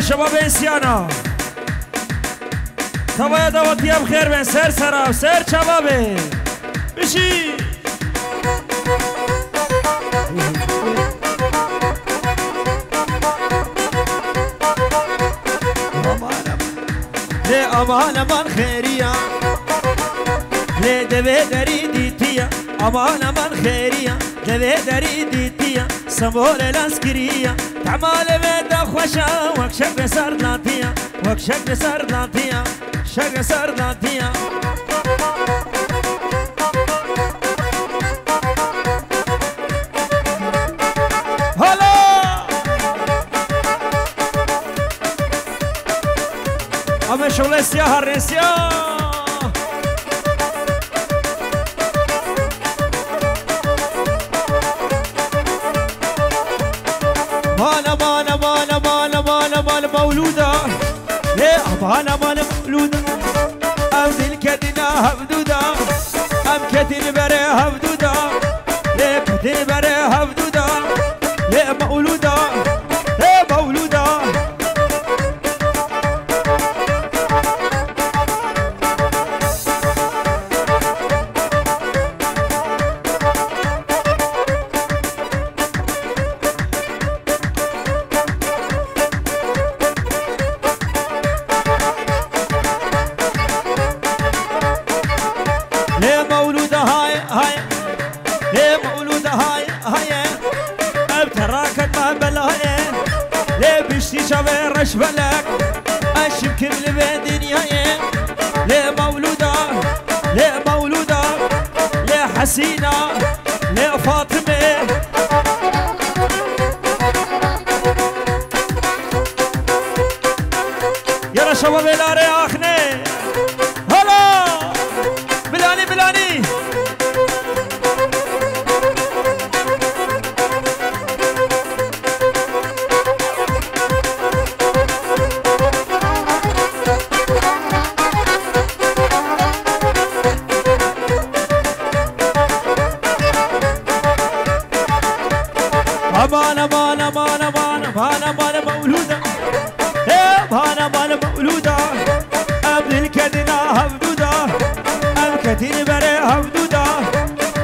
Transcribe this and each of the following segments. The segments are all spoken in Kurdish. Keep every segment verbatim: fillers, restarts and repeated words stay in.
Şebabê îsyana. Tavaya dawetiya bi xêr bên, ser sera, ser çavabê. Bişî. Aman, aman. Lê aman, aman xêriya. Lê devê derî dîtiya. Aman, aman xêriya. Devê derî dîtiya. Sembolê lez kiriya. Temalê me de xweşa. Wek şeklê serdlatiya. Wek şeklê serdlatiya. Şeklê serdlatiya. Hala! Ame şolê siya harê siya. Mana, mana, mana, mana, mana, mana, mewlûda. Lê aman, aman mewlûda. Em dil ketina hevdû da. Em ketin berê hevdû da. Lê ketin berê hevdû da. Lê mewlûda. Lê mewlûda. Lê mewlûda hay, hay. Lê mewlûda hay, hay. Ev teraket me belayê. Lê biştî çavê reşbelek. Eşim kim li vê dinyayê. Lê mewlûda, lê mewlûda. Lê Hesîna. Lê Fatime. Yara şebabê larê axne. Hala! Bilanî, bilanî. Aman, aman, aman, aman, aman, aman, mewlûda. He, aman, aman, mewlûda. Em dil kedina hevdû da. Em ketin berê hevdû da.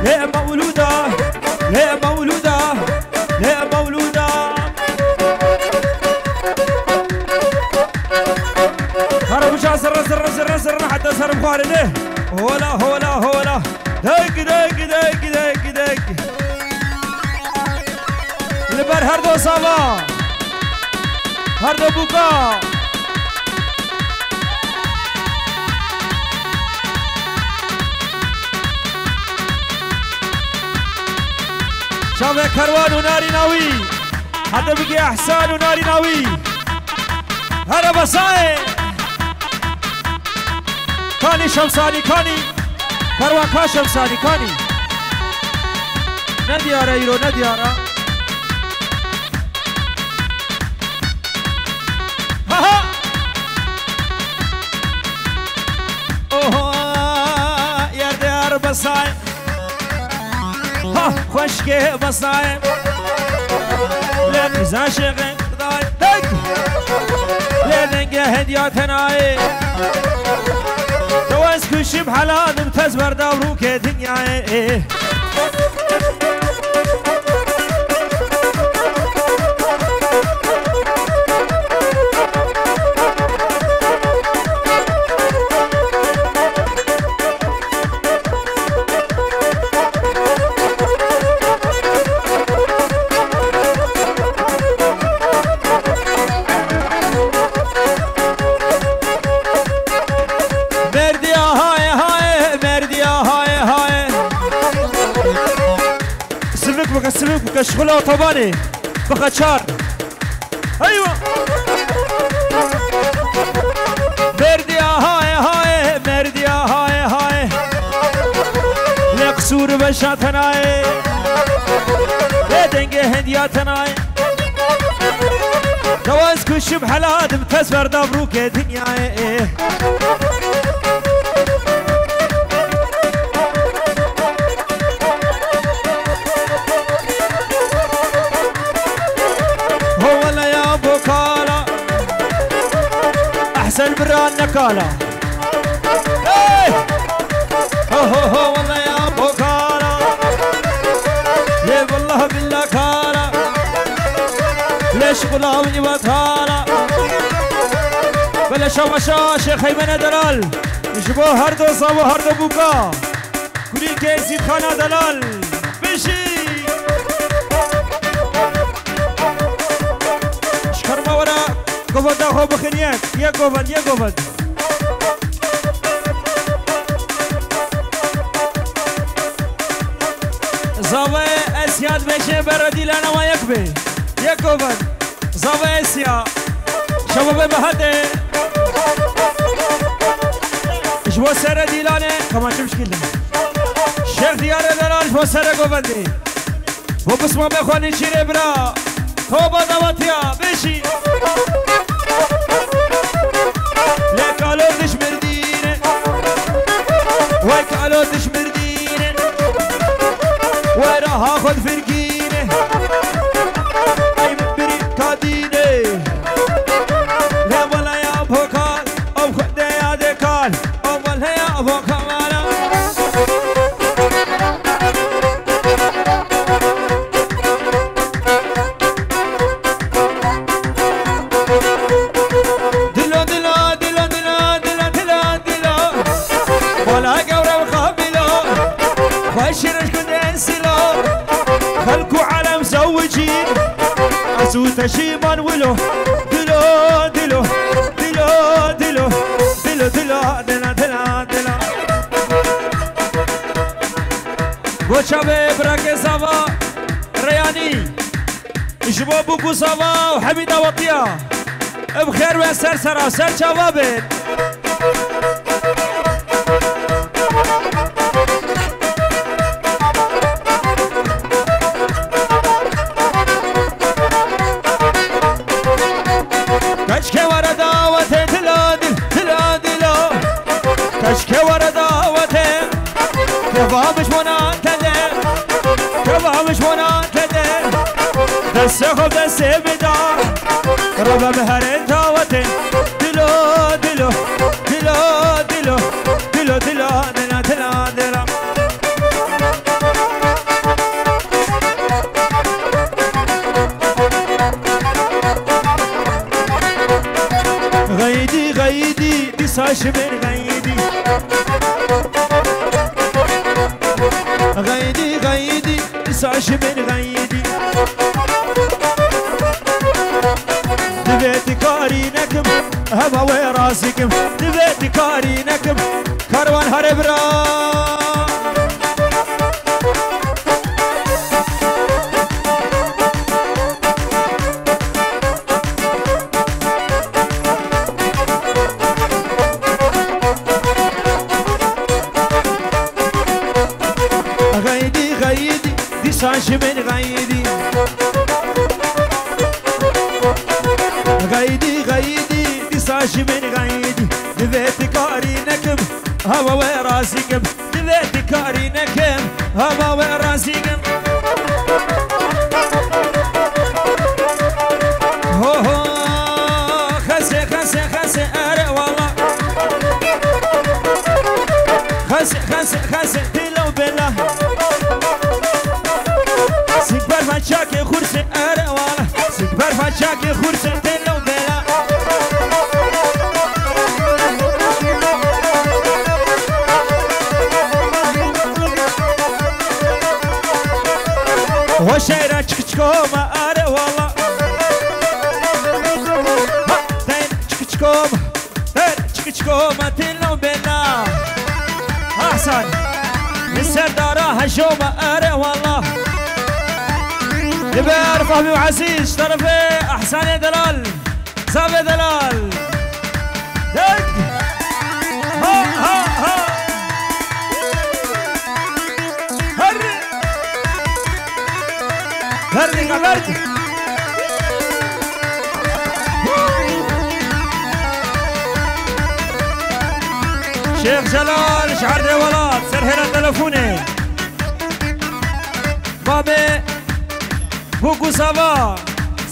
Lê mewlûda. Lê mewlûda. Lê mewlûda. Karabuca zirre, zirre, zirre, zirre, heta ser bixwarê de. Hola, hola, hola. Dek, dek, dek, dek, dek. Li ber her do sava, her do bûka. Çavê Kerwan û Narîna wî. Hede bigê Ehsan û Narîna wî. Here besayê. Kanî Şemsanî, kanî. Kerwan ka Şemsanî, kanî. Ne diyar e îro, ne diyar e. Ha, ha. Oho, yer diyar besay. Ha, xweşkê besay. Lê qîza şêxê dayê. Deng. Lê dengê hediya tenayê. Dewez kuşim helalim tez berdav rûkê dinyayê. Merdiya haye haye, merdiya haye haye. Sivik bike, sivik bike, şixula otobanê. Bike çar. Eywa! Merdiya haye haye, merdiya haye haye. Lê qisûr beşa tenayê. Lê dengê hendiya tenayê. Dewez kuşim heladim tez berdav rûkê dinyayê. Ho wele ya bokala. Kala. Hey! Ho, ho, ho, wele ya bo kala. Lê wallah billah kala. Lê şixula wî va kala. Wele şabaşa Şêx Heymene Delal. Ji bo her do zava, her do bûka. Kurîkê Zîdxana Delal. Bijî. Ji kerema were govenda xwe bixin yek. Yek govend, yek govend. Zavayê Esya dibêje bere dîlana wa yek bê. Yek govend. Zava Esya. Şebabê Behedê. Ji bo sere dîlanê. Kamaçim şikildim. Şêx Diyarê Delal ji bo sere govendê. Bo pismamê xwe nêçîrê bira. Toba dawetiya. Bêjî. Lê kalo dişmirdîne. Wey kalo dişmirdîne. Wey raha xwe difirgîne. Ey birî kadîne. Lê wele ya bokal, ev xwedê ya dê kal, ev wele ya bokamana. Dilo, dilo, dilo, dilo, dilo, dilo, dilo. Wala gewre xabilo. Xweş rişk den silo. Xelk û alem zewicîn. Ez û te jî man wilo. Dilo, dilo, dilo, dilo, dilo, dilo, dila, dila, dila. Bo çavê birakê zava Reyanî. Ji bo bûk û zava û hemî dawetiya. Bi xêr ve ser sera, ser çava bên. Keçke were dawetê dila dil, dila dilo. Keçke were dawetê. Keva mişmona tede. Keva mişmona tede. Destê xwe destê min da. Rebe miherê dawetê. Dilo, dilo, dilo, dilo, dilo, dilo, dila, dila, dila. Xeydî, xeydî, dîsa ji min xeydî. Xeydî, xeydî, dîsa ji min xeydî. Divê dikarî nekim, hema wê razî kim. Divê dikarî nekim, karwan here bira. Xeydî, xeydî, dîsa ji min xeydî. Xeydî, xeydî, dîsa ji min xeydî. Divê dikarî nekim, hema wê razî kim. Divê dikarî nekim, hema wê razî kim. Ho, ho, xesê, xesê, xesê, ere wala. Xesê, xesê, xesê, dilo bela. Sik berfa çakê xursê, ere wala. Sik berfa çakê xursê, dilo bela. Ho şehra çikiçko ma, are wala. Ha, ten çikiçko ma, ten çikiçko ma, dilo bela. Ahsan. Li serdara hejo ma, are wala. Li ber Fehmî û Ezîz, ji terefê Ehsanê Delal. Zavê Delal. Deng. Ha, ha, ha. Her. Her dika, her. Şêx Celal, ji erdê welat, ser hêla telefonê. Babê. Bûk û zava.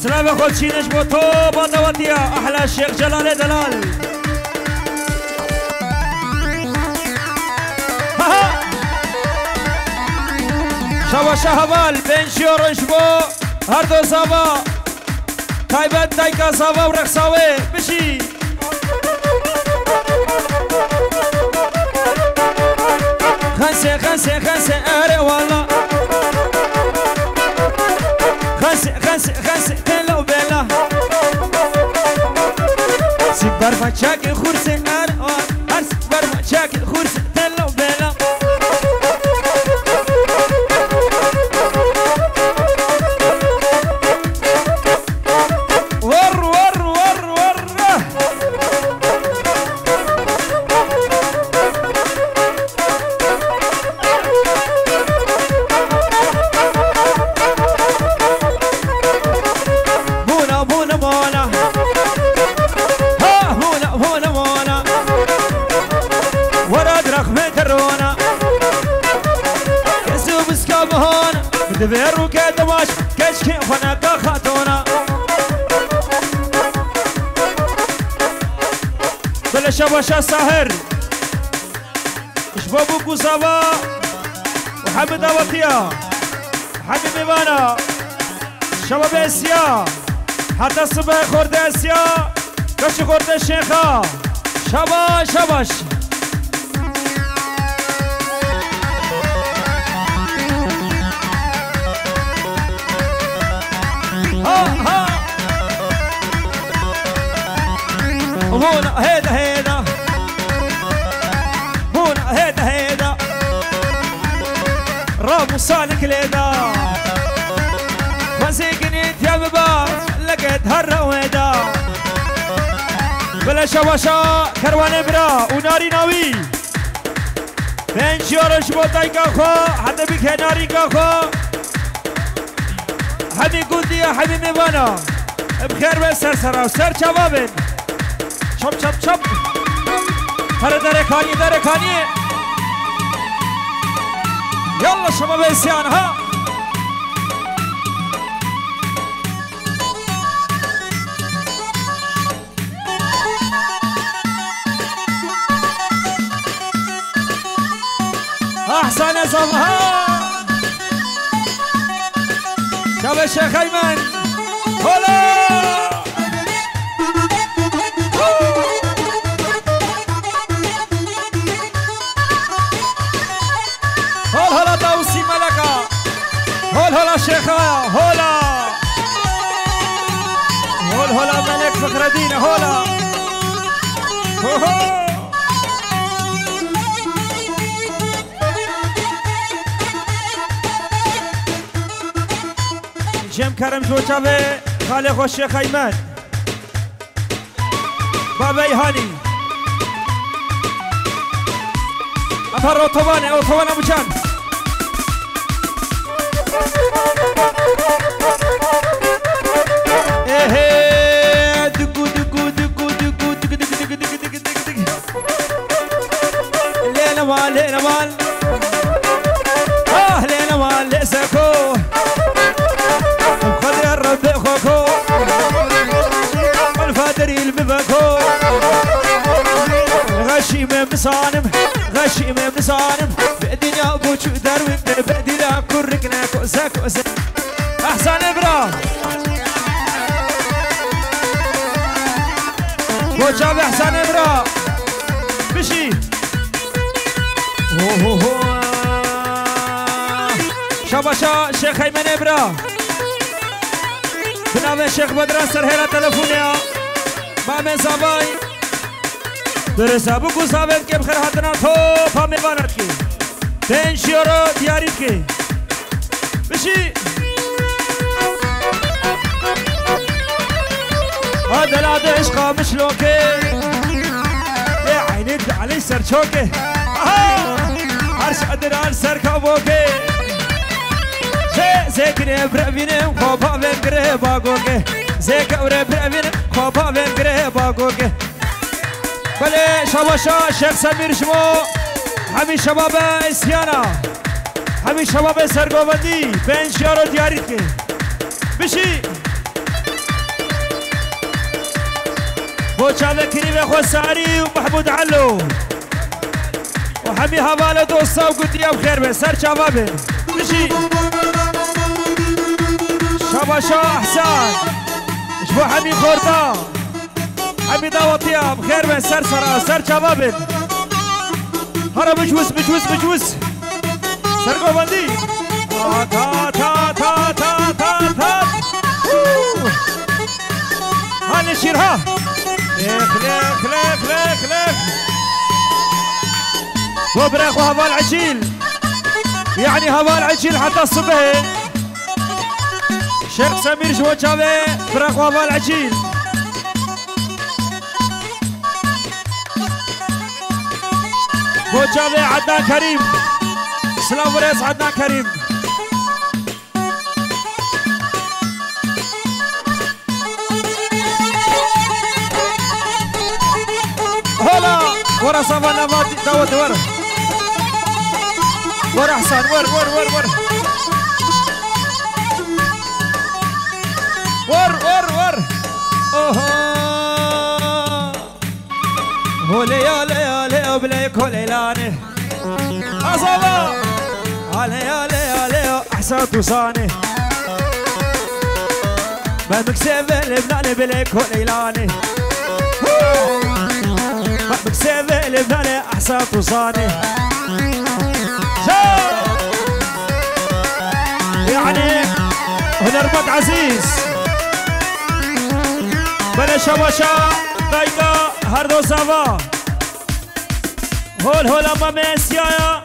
Silavê xwe çîne ji bo to, bandawatiya ehla Şêx Celalê Delal. Şabaşa heval, pênc euro ji bo her do zava. Taybet dayka zava û rexsawê, bijî. Xensê, xensê, xensê, erê wala. Xensê, xensê, xensê, têlo bêla. Sî berma çekê xûrsê, erê wala. Her sî berma çekê xûrsê, têlo bêla. War, war, war, war. Bûna, bûna, bûna. Ha, bûna, bûna, bûna. Wara draxmê terona. Kes û biska bihona. Divê rûke dimaş. Keşkê xwe neka xatona. Bile şabaşa Sahir. Ji bo bûk û zava û hemî dawetiya, hemî mêvana, şebabê Esiya, heta sibê xortê Esiya, keç û xortê Şêxa. Şabaş, şabaş. Ha, ha. Bona hêda, hêda. Bona hêda, hêda. Ramusanik lêda. Xwezê ginê diya biba, leket her rewêda. Bile şabaşa kerwanê bira û narîna wî. Pênc euro ji bo dayika xwe, heta bike narînka xwe. Hemî gundî ye, hemî mêvana. Bi xêr be, ser sera û ser çava bin. Çap, çap, çap. Here dere kanî, dere kanî. Yalla şebabê Esiyan ha. Ehsane zava. Çavê Şêx Eymen. Hola! Hol hola Dawusî Meleka. Hol hola Şêxa. Hola. Hol hola Melek Fikredîn. Hola. Ho ho. Cem Kerem ji bo çavê xalê xwe Şêx Eymen. Babey Hanî. Apar otobanê, otobana Mucan. Ehe, dugu, dugu, dugu. Lê nemal, lê nemal. Ah, lê nemal, lê seko. Xwedê Rebbê xwe ko. Alfa derîl bibeko. Xeşî me misanim, xeşî me misanim. Be dinya bu çu derwin de be dila kurrik ne koze koze. Ehsanê bira. Bo çavê Ehsanê bira. Bijî. Ho, ho, ho. Şabaşa Şêx Eymenê bira. Bi navê Şêx Bedran serhêla telefonê ya. Mamê Zavay. Dirisa bûk û zavê dike bi xêr hatina topa mêvana dike. Pênc euro diyarî dike. Bijî. Adela de eşqa mişlokê. Lê eynê de alê serçokê. Aha! Her şadir her ser kavokê. Zê, zê kire birevînim, xwe bavên gire bagokê. Zê kewre birevînim, xwe bavên gire bagokê. Belê, şabaşa Şêx Semîr ji bo hemî şebabê Îsyana, hemî şebabê sergovendî, pênc euro diyarî dike. Bijî. Bo çavê kirîvê xwe Sarî û Mehmûd Elo. Û hemî hevala dosta û gutiya bi xêr be, ser çava be. Jî. Şabaşa Ehsan. Ji bo hemî xorta. Hemî dawetiya, bi xêr bin, ser sera, ser çava bin. Hara bicwis, bicwis, bicwis. Sergovendî. Ta, ta, ta. Hû. Hane şîr ha. Lêx, lêx, lêx, lêx, lêx. Bo bira xwe heval Ecîl. Yanî heval Ecîl heta sibehê. Şêx Semîr ji bo çavê bira xwe heval Ecîl. Bo çavê Ednan Kerîm. Silav û rêz Ednan Kerîm. Hola! Were sava nava dawet were. Were Ehsan, were, were, were, were. Were, were, were. Oho! Holê ya lê ya lê ya bilê kolê lanê. Azava. Ale ale ale ya Ehsan Tusanê. Ben mikseve lebnane bilê kolê lanê. Ben mikseve lebnane Ehsan Tusanê. Ja. Yani Hunermend Aziz. Bele şabaşa dayka her do sava. Hol hol ama mesiyaya.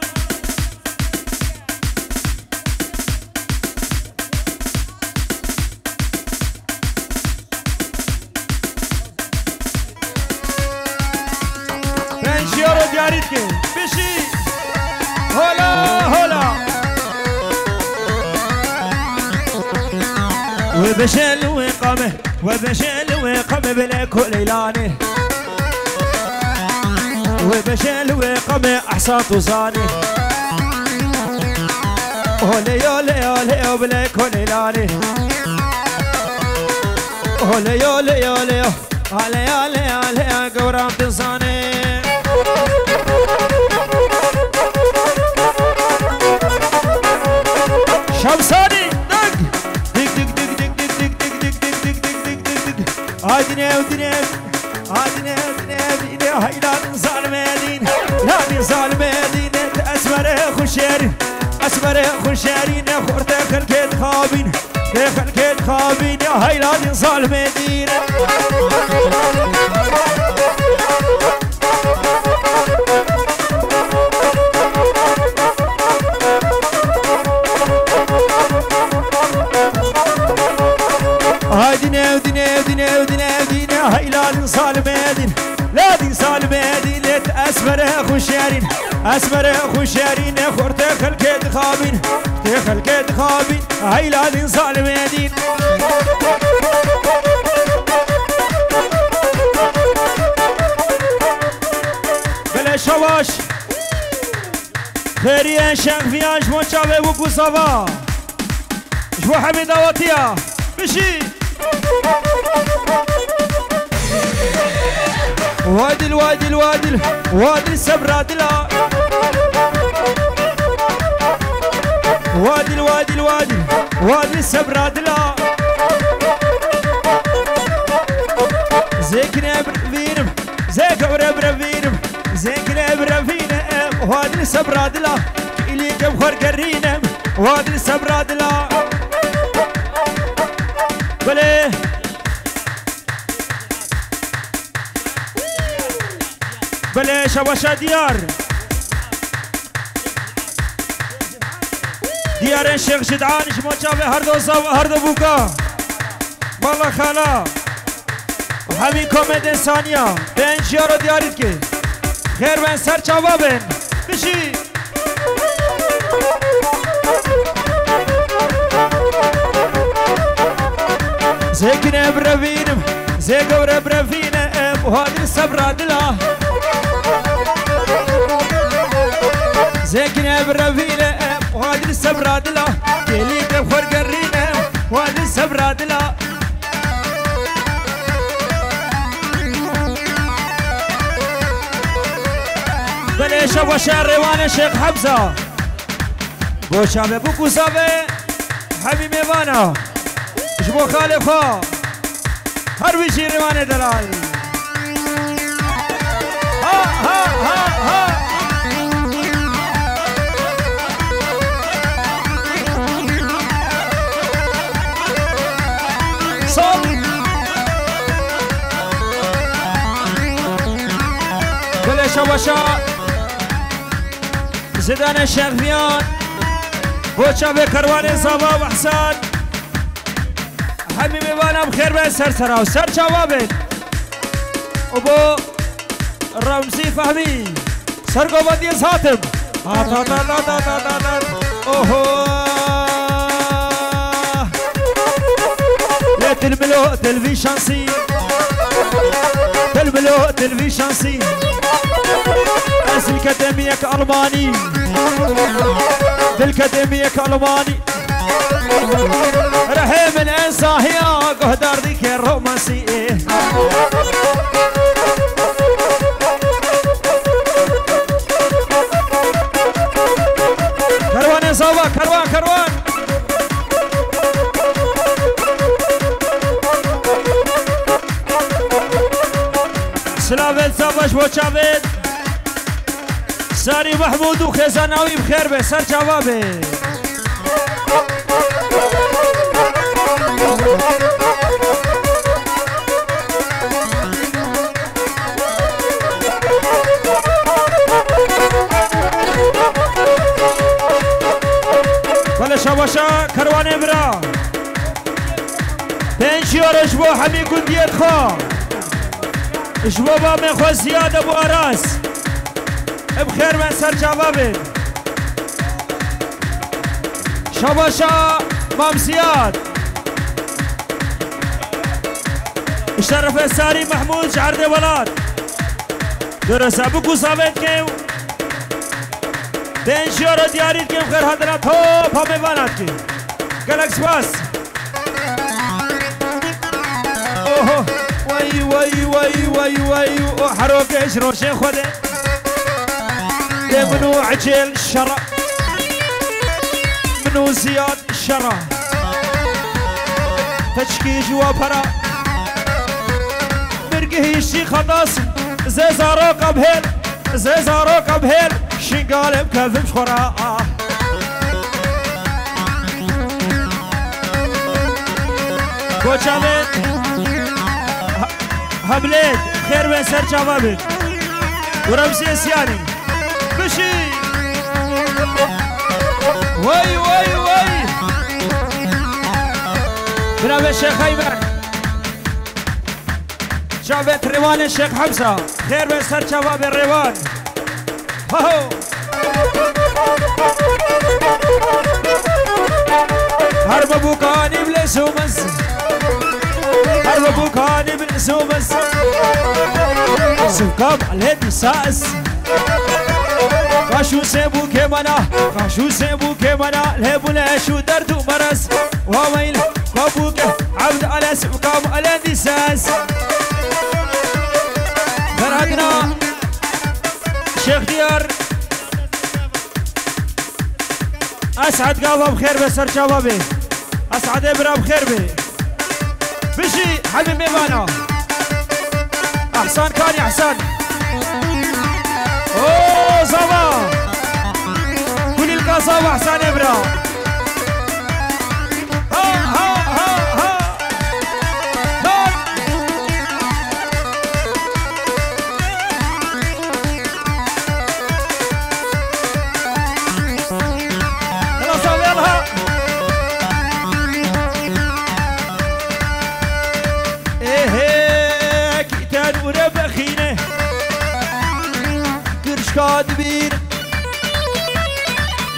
Ben şiyaro diyarî dike. Bişî. Hola, hola. Wê beşel wê qame. We beşê li wê qemê bilê koleylanê. We beşê li wê qemê Ehsan Tuzanê. Olê, olê, olê, o bilê koleylanê. Olê, olê, olê, o. Alê, alê, alê, a gewran dizanê. Şemsanî, dig. Dig, dig, dig. Ay dine, dine, ay dine, dine, dine, haylan zalmedin, ladin zalmedin, esmere xuşer, esmere xuşerine xorte xelkê dixabin, xelkê dixabin, haylan zalmedin. Ay dine, dine, dine, dine, dine, haylan zalmedin, ladin zalmedin, let esmere xuşerin, esmere xuşerin, xorte xelkê dixabin, te xelkê dixabin, haylan zalmedin. Bele şabaş. Xêriyên şex viyan ji bo çavê wek û sava. Ji bo hemî dawetiya. Bişî. Wadil, wadil, wadil. Wadil sebra dila. Wadil, wadil, wadil. Wadil sebra dila. Zêkine bir vînim. Zê gewre birevînim, zê gile birevîne em, wadil sebra dila, îlî ke bi xwer gerînem, wadil sebra dila. Belê. Belê, şabaşa diyar. Diyarên Şêx Jidan ji bo çavê her do zav, her do bûka. Mala xala. Hemî komedên saniya. Ben jiyaro diyarî dike. Xêr ben ser çava ben. Bişî. Zêkine birevînim, zê gewre birevîne em, wadil sebra dila. Zêkine birevîne em, wadil sebra dila. Gelî ke xwer gerîne em, wadil sebra dila. Belê şev weşe rêwanê Şêx Hemza. Bo çavê bû ku zavê hemî mêvana. Ji bo xalê xwe. Her wî jî rêwanê delal. Ha, ha, ha, ha. Sol. Gulê şabaşa. Zidane Şerfiyan. Bo çavê kerwanê Zava û Ehsan. Hemî mêvana bi xêr be, ser sera û ser çava bin. Û bo Remzî Fehmî. Ser govendiyê ez hatim. Hat, hat, hat. Oho. Lê dilmilo dilvî şansî. Dilmilo dilvî şansî. Ez li kedemiyek Almanî. Dil kedemiyek Almanî. Rehê min en sahiya guhdar dike romansî. Kerwanê Zava, kerwan, kerwan. Silavên Zava ji bo çavên Sarî Mehmûd û xêzana wî bi xêr be, ser çava be. Belê şabaşa kerwanê bira. Pênc euro ji bo hemî gundiyê xwe. Ji bo bamê xwe Ziyad Ebû Aras. Bi xêr be, ser çava bin. Şabaşa Mam Ziyad. Şerefe Sarî Mehmûd ji erdê welat. Durust e, biku zavê dike û pênc euro diyarî dike û xêr hatina topa mêvana dike. Gelek spas. Oho. Wey, wey, wey, wey, wey. O herokê ji rojê xwe de. Dê min û Ecêl şera. Min û Ziyad şera. Teçkî ji we pera. Min gihîştî xetas. Zê zaroka bihêl. Zê zaroka bihêl. Şingalê bikevim ji xwe re. Ah. Goça min. Heblêt, xêr be, ser çava bin. Remzî Siyanî. Bişî. Wey, wey, wey. Binavê Şêx Eymen. Çavê Rêwanê Şêx Hemza. Xêr be, ser çava be Rêwan. Ho, ho. Her me bûkanî bi lez û mez. Her me bûkanî bi lez û mez. Zivkam lê dîsa ez. Kaşû sê bûkê mena, kaşû sê bûkê mena, lê bû leş û derd û merez. Wa weyl, ka bûke, Evd ale, zivkam lê dîsa ez. Ferhadina. Şêx Diyar. Esad gava bi xêr be, ser çava be. Esadê bira bi xêr be. Bijî hemî mêvana. Ehsan Kanî Ehsan. O zava. Kulîlka zava Ehsanê bira. Ha, ha, ha, ha. Hey! Xelasa wê ha. Êhê, kî tenûre bexîne. Girşka dibîr.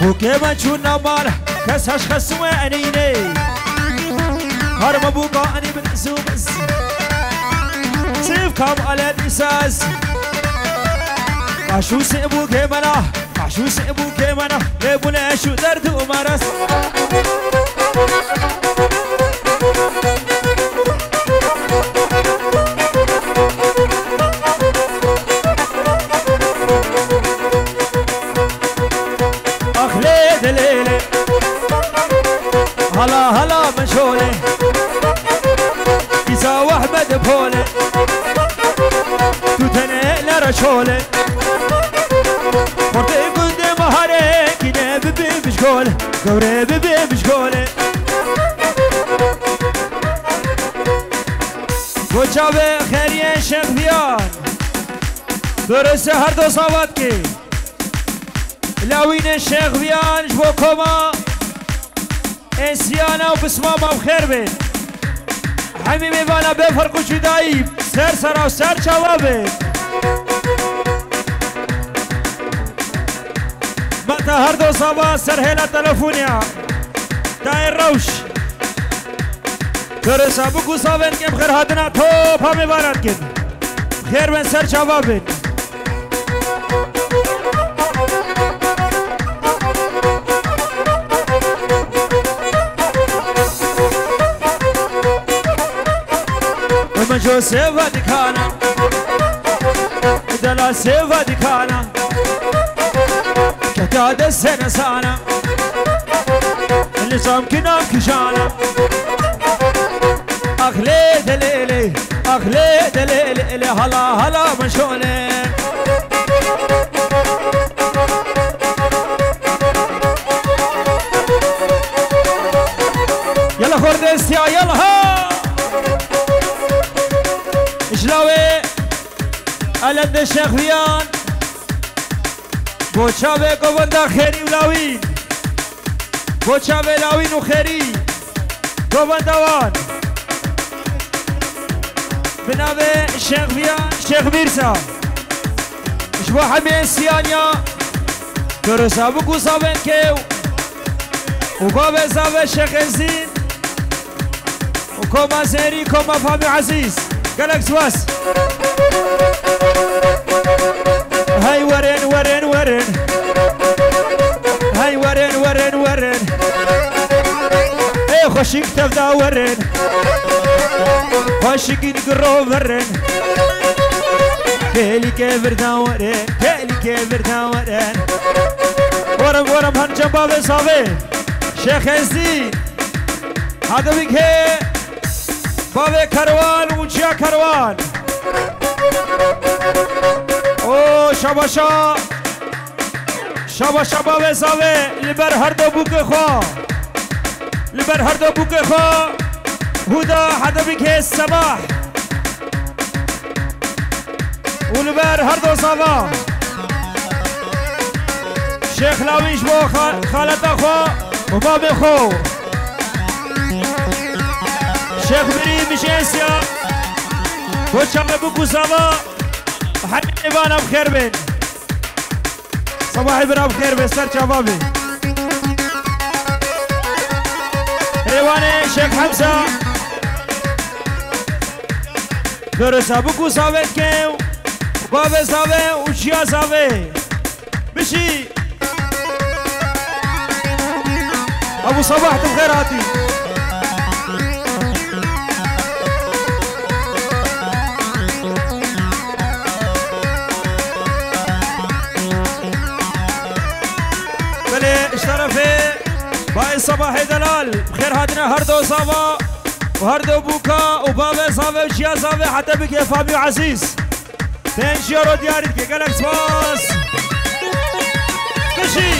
Bûkê me çûna mal, kes heş xesû me enînê. Her me bûka enî bin zû biz. Sivkam ale dîsez. Kaşû sê bûkê me na, kaşû sê bûkê me na. Lê bûne şu derd û maraz. Ax lê dilê lê. Hala hala min şolê, Îsa û Ehmed polê, tu tenê lere şolê. Xortê gundê Maharê, kîne bibe bijgol, gewrê bibe bijgolê. Bo çavê xêriyên Şêx Viyan, dorê se her do savat ki. Lawînên Şêx Viyan ji bo koma ênsiyana û pismama bi xêr bên. Hemî mêvana bê ferq û cudayî ser sera û ser çava bên. Meta her do sava ser hêla telefonê ya. Tayê rewş. Dorê sabik û savên ke bi xêr hatina topa mêvana dikin. Xêr bên ser çava bên. Min jo sêva dikana, dela sêva dikana, keta destê nesana, nizam kinam kijana. Ax lê delê lê, ax lê delê lê lê, hala hala min şonê. Yala xordestiya, yala ha! Ji lawê Elendê Şêx Viyan, bo çavê govenda xêrî û lawîn. Bo çavê lawîn û xêrî, govenda wan. Bi navê Şêx Viyan, Şêx Mîrza. Ji bo hemî ênsiyaniya, dorê sabik û savên kêw û bavê zave Şêx Êzîn. Û koma zêrî, koma famî ezîz. Gelek spas. Hey werin, werin, werin. Hey werin, werin, werin. Ê xweşik tevda werin. Xweşikî digiro werin. Kêlîkê virda werin, kêlîkê virda werin. Werin, werin, her cem bavê savê. Şêx Êzîn. Hadi bike. Bavê Kerwan û Ciya Kerwan. O şabaşa, şabaşa bavê zave li ber her do bûkê xwe. Li ber her do bûkê xwe. Huda hadi bike Sebah. Û li ber her do zava. Şêx Lawî ji bo xa-, xaleta xwe û babê xwe. Şêx Mirî Mijêsiya. Bo çavê bûk û zava. Her mêvana bi xêr bên. Sebahê bira bi xêr be, ser çava be. Rêwanê Şêx Hemza. Dorê sabik û savê dike. Bavê zave û çiya zave. Bişî. Ebû Sabah, tu bi xêr hatî. Belê, ji terefê Bayê Sabahê Delal, bi xêr hatine her do zava û her do bûka û bavê zave û çiya zave hete bike famî û ezîz. Pênc euro diyarî dike, gelek spas. Qijî.